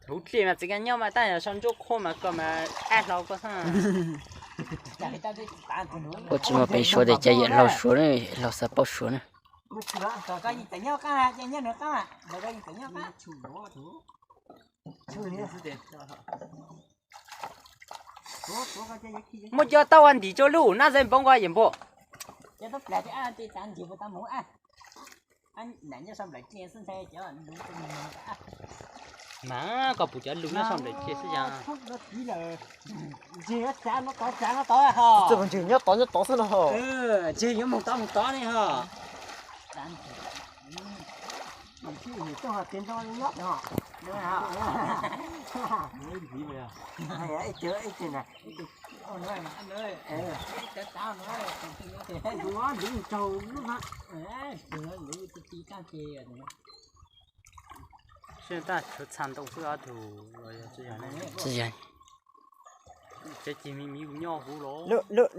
Huv dlej mas txiv kab nyob mas tab yog sau ntsuab qhua mas koj mas ab hlo koj xwb. Koj tsis muaj peev suav tias cas yawm laug suav ne, laug xav paub suav ne. Muab cov taub ua ntim rau lub nab ze npoo nqa yam npua. Mas koj pum cov lus nyob sau nplawm cia xwb yog. Ntseg nyob tod nyob tod xwb no. Ntseg yuav mus tod mus tod ne ho. Tsis yog.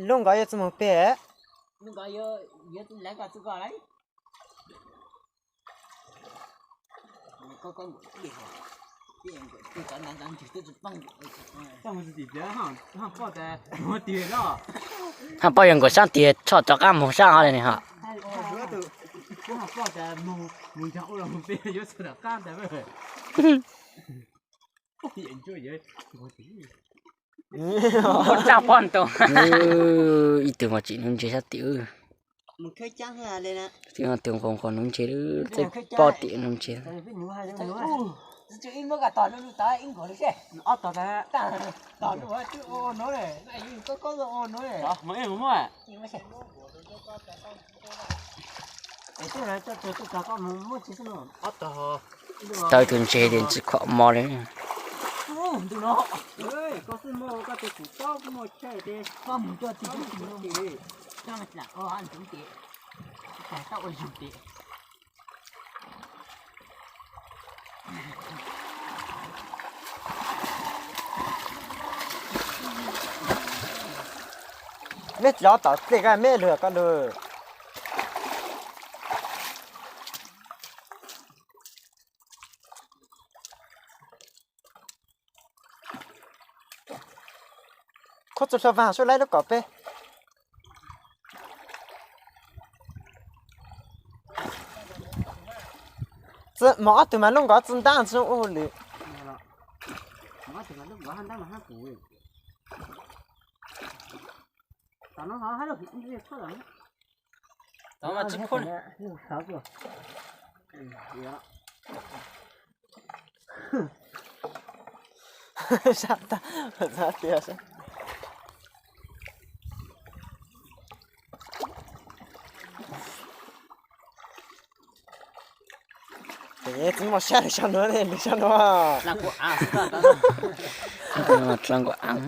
Lub nkod yuav txuj mus pem. Haj poj yog nkaum sab tiag tshoj rov qab mus sab ho li ne ho. Ua tsaug poj ntoo. Ib tug mos tsim nuv ntses sab tim. Tus nqos nqos nuv ntses, txawj poj tim nuv ntses. Tau tus ntses tias ntsis khuam mos li. Meb cov tom dlej koj meb lwg koj lug. Khuab txug hlua vaag sub laib lub kom peb. Mos ob tug mas lub nkod txi ntab tsi zoo ua hauj lwm. Txiv muaj sab lwm sab nuav, lwm sab nuav. Dlaa kuv aav.